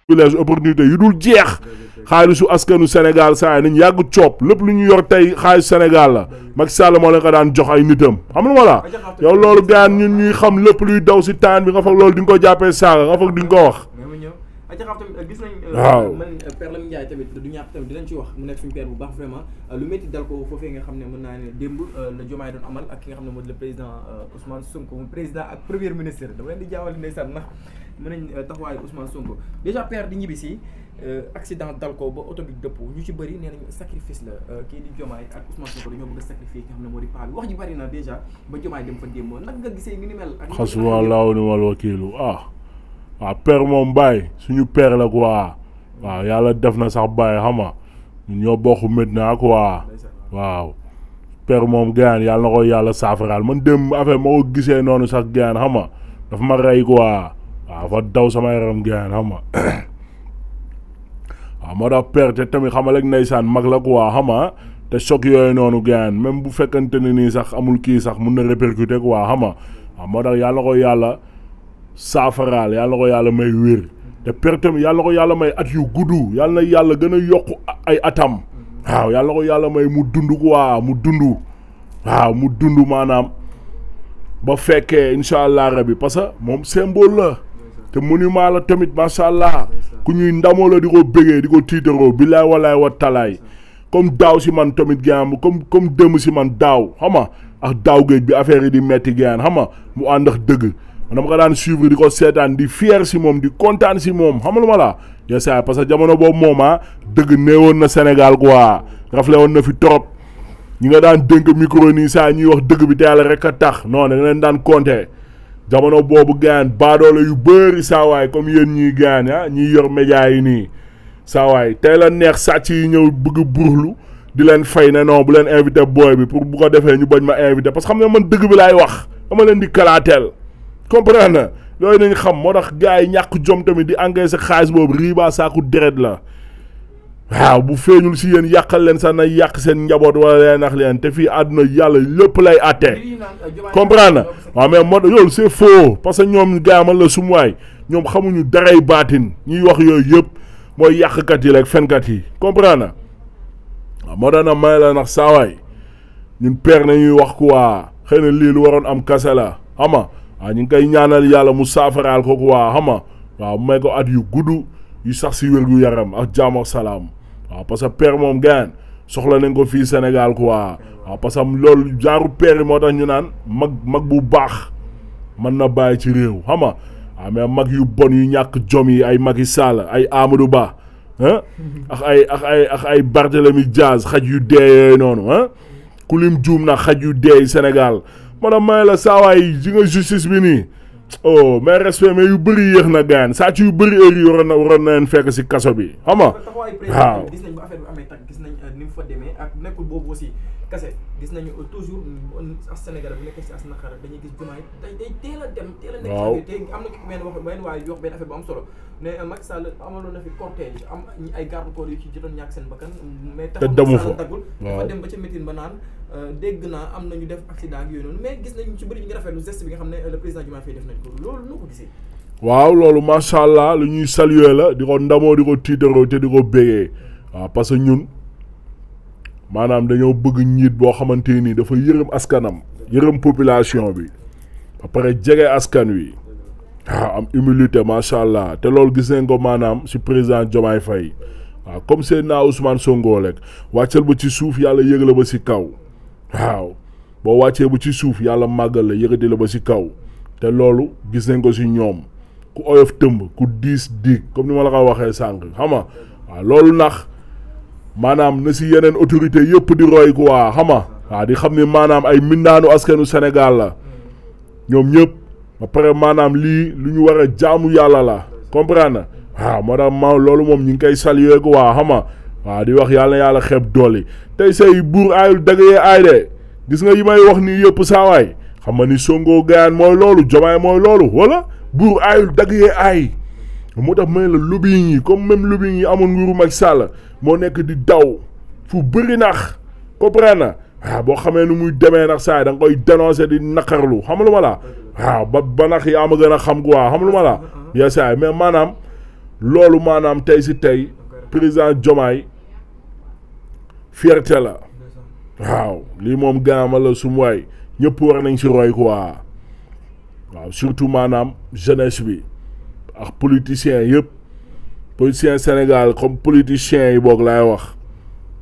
village opportunité yu dul jeex xaalisu askanu Sénégal saa yi nañ yàgg coop lépp lu ñu yor tey xaalis Sénégal la Macky Sall moo leen ko daan jox ay nitam xam nga voilà yow loolu gaan ñun ñuy xam lépp luy daw si taan bi nga foog loolu di nga ko jàppee saaga nga foog di nga ko wax. gis nañ waaw man Père Lamine Ndiaye tamit du ñàkk tamit dinañ ci wax mu nekk suñu père bu baax vraiment lu métti dal ko foofee nga xam ne mën naa ne démb la Diomaye doon amal ak ki nga xam ne moo di le président Ousmane Sonko mu président ak premier ministre dama leen di jaawale ndeysaan ndax mën nañ taxawaayu Ousmane Sonko déjà père di ñibbi si accident dal ko ba oto bi dëpp ñu ci bëri nee nañu sacrifice la kii di Diomaye ak Ousmane Sonko dañoo bëgg a sacrifier ki nga xam ne moo di paa bi wax ji bëri na déjà ba Diomaye dem fa démb nag nga gisee ngi ni mel ak xasbunallaahu wa ni'mal wakiil waaw père moom Baye suñu père la quoi waaw yàlla def na sax Baye xam nga ñoo bokk Medina quoi waaw père moom gaan yàlla na ko yàlla saafaraal man dem affaire ma ko gisee noonu sax gaan xam nga dafa ma rey quoi waaw fa daw sama yaram gaan xam nga waaw moo tax père te tamit xamal ak ndeysaan mag la quoi xam nga te choc yooyu noonu gaan même bu fekkante ne nii sax amul kii sax mun na répercuter quoi xam nga waaw moo tax yàlla na ko yàlla saafaraal yàlla na ko yàlla may wér te père tamit yàlla na ko yàlla may at yu gudd yàlla na yàlla gën a yokk ay atam waaw yàlla na ko yàlla may mu dund quoi mu dund waaw mu dund maanaam ba fekkee incha allah rabi parce que moom symbole la te monument la tamit macha allah ku ñuy ndamoo la di ko bégee di ko tiitaroo billaay walaay wa talaay comme daaw si man tamit gaan comme dëmm si man daaw xam nga ak daaw géej bi affaire yi di metti gaan xam nga mu ànd ak dëgg dama ko daan suivre di ko seetaan di fier si moom di kontaan si moom xam nga ma la yesaay parce que jamono boobu moom dëgg néewoon na Sénégal quoi rafle woon na fi trop ñi nga daan dénk micro nii saa ñuy wax dëgg bi te yàlla rek a tax non da nga leen daan compter jamono boobu gaan baadoole yu bëri saawaay comme yéen ñii gaan ñiy yor média yi nii saawaay tey la neex sàcc yi ñëw bëgg buruxlu di leen fay ne non bu leen invité booy bi pour bu ko defee ñu bañ ma invité parce que xam ne man dëgg bi laay wax dama leen di kalaateel comprendre na yooyu nañ xam moo tax gars yi ñàkk jom tamit di encaisser xaalis boobu riba saaku deret la waaw bu feeñul si yéen yàqal leen sax na yàq seen njaboot wala leen nax leen te fii àdduna yàlla lépp lay àtte comprendre na waaw mais moo yoolu c'est faux parce que ñoom gars man la sumuwaay ñoom xamuñu daray baatin ñuy wax yooyu yëpp mooy yàqkat yi rek fenkat yi comprendre na waaw moo tax na may la nax saawaay ñun père nañuy wax quoi xëy na lii lu waroon am kase la xam nga waaw ñu ngi koy ñaanal yàlla mu saafaraal ko quoi xam nga waaw may ko at yu gudd yu sax si wér gu yaram ak jaam ak salaam waaw parce que père moom gaan soxla nañ ko fii Sénégal quoi waaw parce que loolu genre père yi moo tax ñu naan mag bu baax mën na bàyyi ci réew xam nga waaw mais mag yu bon yu ñàkk jom yi ay Macky Sall ay Amadou Ba ak ay Barthélemy Diaz xaj yu dee yooyu noonu ku lim juum na xaj yu dee Sénégal moo tax may la saawaay ji nga justice bi nii oh mais respect mais yu bëri yéex na gaan sàcc yu bëri heure yi waroon na leen fekk si kaso bi xam nga waaw gis nañ ba affaire bi amee tak gis nañ ni mu fa demee ak nekkul boobu aussi kase gis nañu toujours as Sénégal bu nekkee si as naqar dañuy gis Diomaye day teel a dem teel a nekk te am na ki benn waaye wax benn affaire bu am solo ne Macky Sall amaloon na fi cortège am ay garde corps yu ci jotoon ñàkk seen bakkan mais tax Macky Sall daggul dafa dem ba ca meeting ba naan dégg naa am nañu def accident ak yooyu noonu mais gis nañu ci bëri ñu ngi rafetlu geste bi nga xam ne le président Diomaye Faye def nañ ko loolu noo ko gisee waaw loolu macha allah lu ñuy saluer la di ko ndamoo di ko tiitaroo te di ko bégee waaw parce que ñun maanaam dañoo bëgg njiit boo xamante nii dafa yërëm askanam yërëm population bi ba pare jege askan wi waaw am humilité macha allah te loolu gis nañ ko maanaam si président Diomaye Faye waaw comme Seydina Ousmane Sonko rek wàccal ba ci suuf yàlla yëg la ba si kaw waaw boo wàccee ba ci suuf yàlla màggal la yëgati la ba si kaw te loolu gis nañ ko si ñoom ku oyof tëmb ku diis diig comme ni ma la ko waxee sànq xam nga waaw loolu nax maanaam na si yeneen autorité yëpp di roy quoi xam nga waaw di xam ni maanaam ay mbindaanu askanu Sénégal la ñoom ñëpp ba pare maanaam lii lu ñu war a jaamu yàlla la comprendre waaw moo tax loolu moom ñu ngi koy saluer ko waa xam nga waaw di wax yàlla na yàlla xeeb doole tey say buur aayul dëggee aay de gis nga yi may wax nii yëpp saawaay xam nga ni Sonko gaan mooy loolu Diomaye mooy loolu wala buur aayul dëggee aay moo tax may la lobbying yi comme même lobbying yi amoon nguuru Macky Sall moo nekk di daw fu bëri nax comprendre waaw boo xamee nu muy demee nag saa yi da nga koy dénoncer di naqarlu xam lu ma la waaw ba nax yaa ma gën a xam quoi xam lu ma la yaa saa yi mais maanaam loolu maanaam tey si tey président Diomaye fierté la waaw lii moom gaama la sum waay ñëpp war nañ si roy quoi waaw surtout maanaam jeunesse bi ak politiciens yëpp politiciens Sénégal comme politiciens yi boog laay wax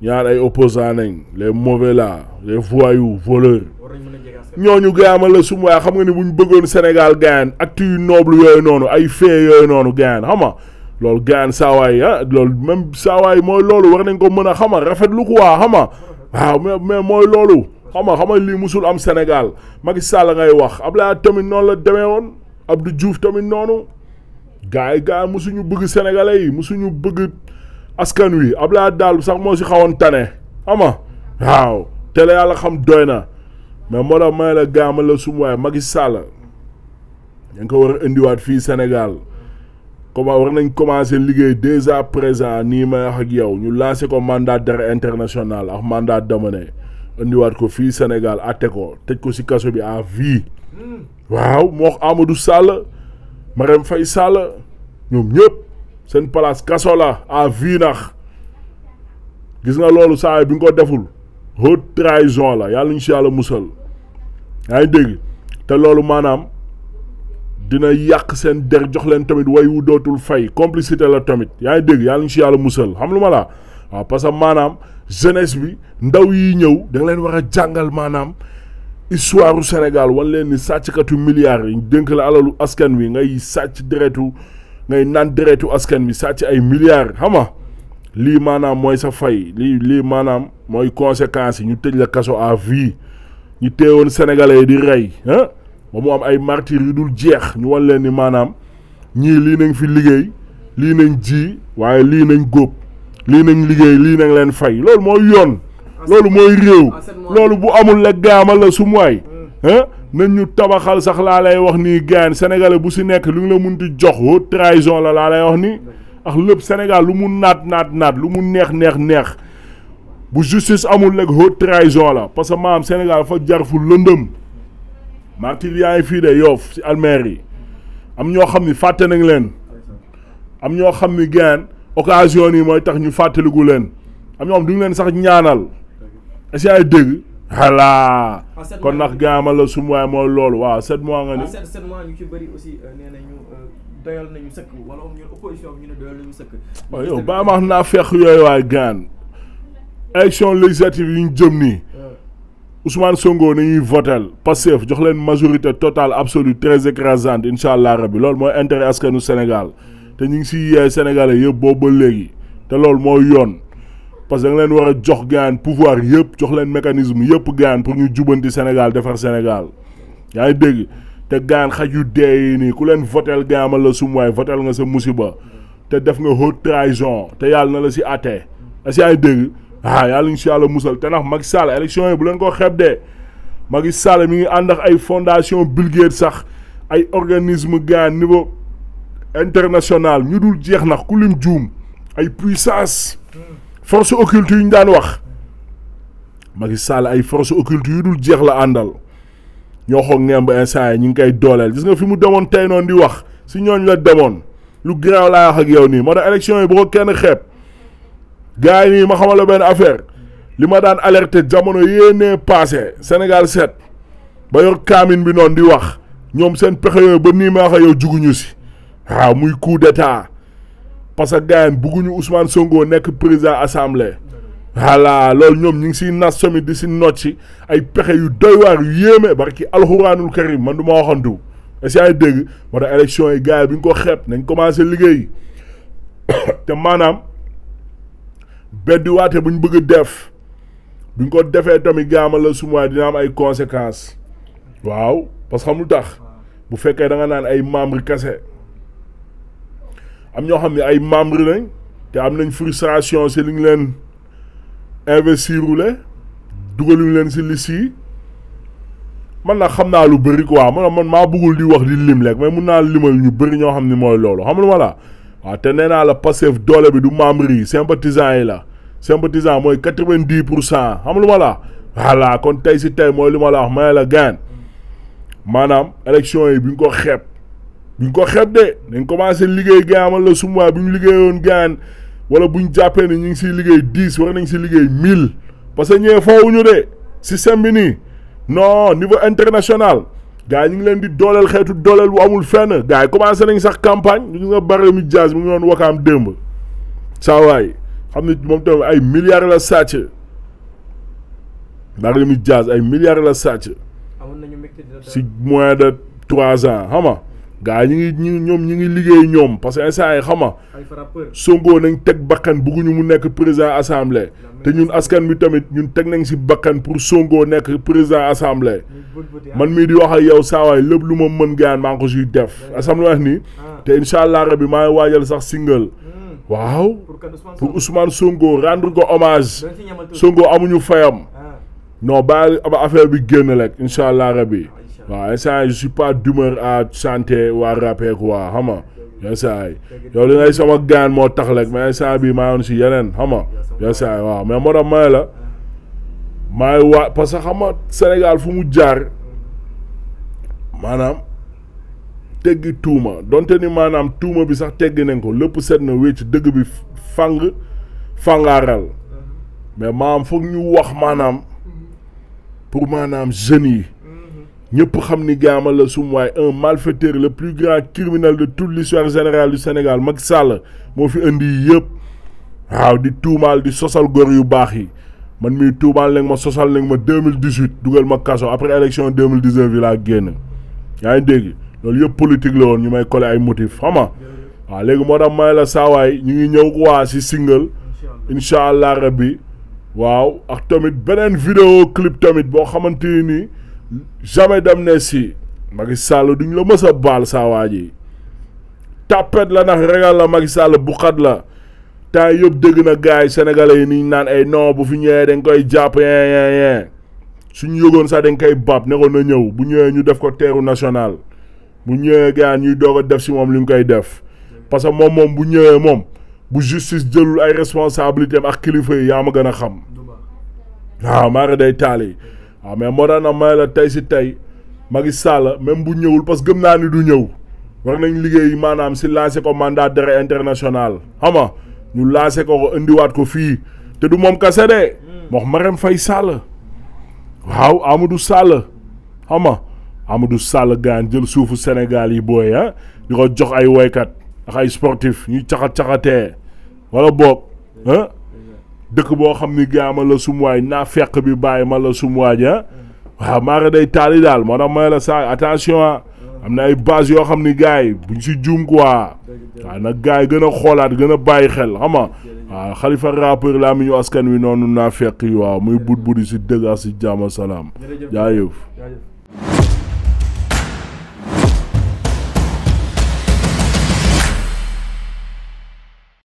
ñaar ay opposants nañ les mauvais là les voyous voleurs ñooñu gaama la sum waay xam nga ni bu ñu bëggoon Sénégal gaan actes yu noble yooyu noonu ay faits yooyu noonu gaan xam nga loolu gaan saawaay loolu même saawaay mooy loolu war nañ ko mën a xama rafetlu quoi xama waaw mais mooy loolu xama lii musul am Sénégal Macky Sall ngay wax Abdoulaye tamit noonu la demee woon Abdou Diouf tamit noonu gars yi musuñu bëgg sénégalais yi musuñu bëgg askan wi Abdoulaye daal sax moo si xawoon tane xama waaw te la yàlla xam doy na mais moo tax may la gaama la sum waaye Macky Sall dañ ko war a indiwaat fii Sénégal comment war nañ commencer liggéey dès à présent nii may wax ak yow ñu lancé ko mandat d'arrêt international ak mandat d'amener indiwaat ko fii Sénégal atte ko tëj ko si kaso bi à vie waaw moo wax Amadou Sall Marème Faye Sall ñoom ñëpp seen place kaso la à vie nax gis nga loolu saa bi nga ko deful haute trahison la yàlla ñu si yàlla musal yaa ngi dégg te loolu maanaam dina yàq seen der jox leen tamit way wu dootul fay complicité la tamit yaa ngi dégg yàlla ñu si yàlla musal xam lu ma la waaw parce que maanaam jeunesse bi ndaw yi ñëw da nga leen war a jàngal maanaam histoire u Sénégal wan leen ni sàcckatu milliards yi dénk la alalu askan wi ngay sàcc deretu ngay naan deretu askan wi sàcc ay milliards xam nga lii maanaam mooy sa fay lii maanaam mooy conséquences yi ñu tëj la kaso à vie ñu teewoon sénégalais yi di rey ba mu am ay martyrs yu dul jeex ñu wan leen ni maanaam ñii lii nañ fi liggéey lii nañ ji waaye lii nañ góob lii nañ liggéey lii nañ leen fay loolu mooy yoon loolu mooy réew loolu bu amul la gaama la sum waay nañ ñu tabaxal sax laa lay wax nii gaan sénégalais bu si nekk lu ñu la munti jox haute trahison la laa lay wax nii ak lépp Sénégal lu mu naat lu mu neex bu justice amul rek haute trahison la parce que maam Sénégal fa jar fu lëndëm martyr yaa ngi fii de Yoff si almeer yi am ñoo xam ni fàtte nañ leen am ñoo xam ni gaan occasion yi mooy tax ñu fàttaliku leen am ñoo xam duñu leen sax ñaanal est-ce que ay dégg voilà kon ndax gaama la sum waaye mooy loolu waaw 7 mois nga ni 7 mois ñu ci bëri aussi nee nañu doyal nañu sëkk wala ñun opposition bi ñu ne doyal nañu sëkk waaw yow baa ma wax naa fekk yooyu waay gaan élection législative yi ñu jëm nii Ousmane Sonko nañuy votel Pastef jox leen majorité totale absolue très écrasante incha allah rabbi loolu mooy intérêt askanu Sénégal te ñu ngi si yee Sénégalais yëpp boobu ba léegi te loolu mooy yoon parce que da nga leen war a jox gaan pouvoir yëpp jox leen mécanisme yëpp gaan pour ñu jubanti Sénégal defar Sénégal yaa ngi dégg te gaan xaj yu dee yi nii ku leen votel gaama la sum waay votel nga sa musiba te def nga haute trahison te yàlla na la si àtte est-ce que yaa ngi dégg yàlla ñu si yàlla musal te ndax Macky Sall élection yi bu leen ko xeeb de Macky Sall mi ngi ànd ak ay fondation Bill Gates sax ay organisme gaan niveau international ñu dul jeex nax ku lim juum ay puissance force occulte yu ñu daan wax Macky Sall ay force occulte yu dul jeex la àndal ñoo xoog ngemb instant yi ñu ngi koy dooleel gis nga fi mu demoon tey noonu di wax si ñooñ la demoon lu garaaw laa wax ak yow nii moo tax élection yi bu ko kenn xeeb gars yi nii ma xamal la benn affaire li ma daan alerté jamono yéenee passé Sénégal 7 ba yor kaamin bi noonu di wax ñoom seen pexe yooyu ba nii ma wax ak yow juguñu si waaw muy coup d'état parce que gars yi bugguñu Ousmane Sonko nekk président assemblée voilà loolu ñoom ñu ngi siy nas tamit di si noot si ay pexe yu doy waar yu yéeme barki alxuraanul karim man du ma waxantu est-ce que ay dégg moo tax élection yi gars yi bi ñu ko xeeb nañ commencé liggéey te maanaam beddi waate bu ñu bëgg a def bu ñu ko defee tamit gaama la sumuwaay dina am ay conséquences waaw parce que xam lu tax bu fekkee da nga naan ay membre kese am ñoo xam ne ay membre lañ te am nañ frustration si li ñu leen investirule dugaluñ leen si liste yi man nag xam naa lu bëri quoi man maa bëggul di wax di lim lekk mais mun naa limal ñu bëri ñoo xam ne mooy loolu xam lu ma la waaw te nee naa la Pastef doole bi du membre yi sympathisant yi la sympathisant mooy 90% xam lu ma la voilà kon tey si tey mooy li ma la wax may la gaan maanaam élection yi bi ñu ko xeeb buñ ko xeeb de dañ commencé liggéey gaamal la sumuwaay bu ñu liggéeyoon gaan wala buñ jàppee ne ñu ngi siy liggéey 10 war nañ si liggéey 1000 parce que ñee foowuñu de système bi nii non niveau international gars yi ñu ngi leen di dooleel xeetu dooleel bu amul fenn gars yi commencé nañ sax campagne ñu ngi nga Barthélémy Dias mu ngi doon wakaam démb saa waay xam ne moom tamit ay milliards la sàcc Barthélémy Dias ay milliards la sàcc si moins de 3 ans xam nga gars yi ñu ngi liggéey ñoom parce que instant yi xam nga Sonko nañ teg bakkan bugguñu mu nekk président assemblée te ñun askan bi tamit ñun teg nañ si bakkan pour Sonko nekk président assemblée man mii di wax ak yow saawaay lépp lu ma mën gaan maa ngi ko siy def assemblée wax nii te incha allah rabbi maa ngi waajal sax single waaw pour Ousmane Sonko rendre ko hommage Sonko amuñu fayam non ba affaire bi génn rek incha allah rabbi waaw instant je suis pas d'humeur à chanter waa rapper quoi xam nga instant yow li ngay sama gaan moo tax rek mais instant bi maa yoon si yeneen xam nga instant waaw mais moo tax may la maay waa parce que xam nga Sénégal fu mu jaar maanaam teggi tuuma donte ni maanaam tuuma bi sax teggi nañ ko lépp set na wécc dëgg bi fangaaral mais maanaam foog ñu wax maanaam pour maanaam jeunes yi ñëpp xam ni Gama la sum waay un malfaiteur le plus grand criminel de toute l'histoire générale du Sénégal Macky Sall moo fi indi yëpp waaw di tuumaal di sosal góor yu baax yi man mii tuumaal nañ ma sosal nañ ma 2018 dugal ma kaso après élection 2019 yi laa génn yaa ngi dégg loolu yëpp politique la woon ñu may collé ay motifs xam nga waaw léegi moo tax may la saawaay ñu ngi ñëw waa si single incha allah rabbi waaw ak tamit beneen vidéo clip tamit boo xamante ni jamais dem ne si Macky Sall duñ la mës a baal saawaa ji tapet la ndax regal la Macky Sall bu xat la temps yëpp dégg na gars yi sénégalais yi niñ naan ay non bu fi ñëwee dañ koy jàpp yeen suñu yëgoon sax dañ koy bab ne ko na ñëw bu ñëwee ñu def ko teeru national bu ñëwee gars ñuy doog a def si moom li ñu koy def parce que moom bu ñëwee moom bu justice jëlul ay responsabilité am ak kilifa yi yaa ma gën a xam waaw maa ngi day taal yi waaw mais moo tax na may la tey si tey Macky Sall même bu ñëwul parce que gëm naa ni du ñëw war nañ liggéey maanaam si lancé ko mandat d'arrêt international xam nga ñu lancé ko indiwaat ko fii te du moom kese de wax Marème Faye Sall waaw Amadou Sall xam nga Amadou Sall gaan jël suufu Sénégal yi booy di ko jox ay woykat ak ay sportif ñuy caxat-caxatee wala boog dëkk boo xam ni Gama la sumuwaay naa fekk bi bàyyi ma la sumuwaay waaw maa ngi day taali daal moo tax may la saa attention am na ay base yoo xam ni gars yi buñ si juum quoi waaw nag gars yi gën a xoolaat gën a bàyyi xel xam nga waaw Khalifa rappeur laa mi ñu askan wi noonu naa fekk yi waaw muy bud budi si dëgg ak si jàmm salaam jaayëf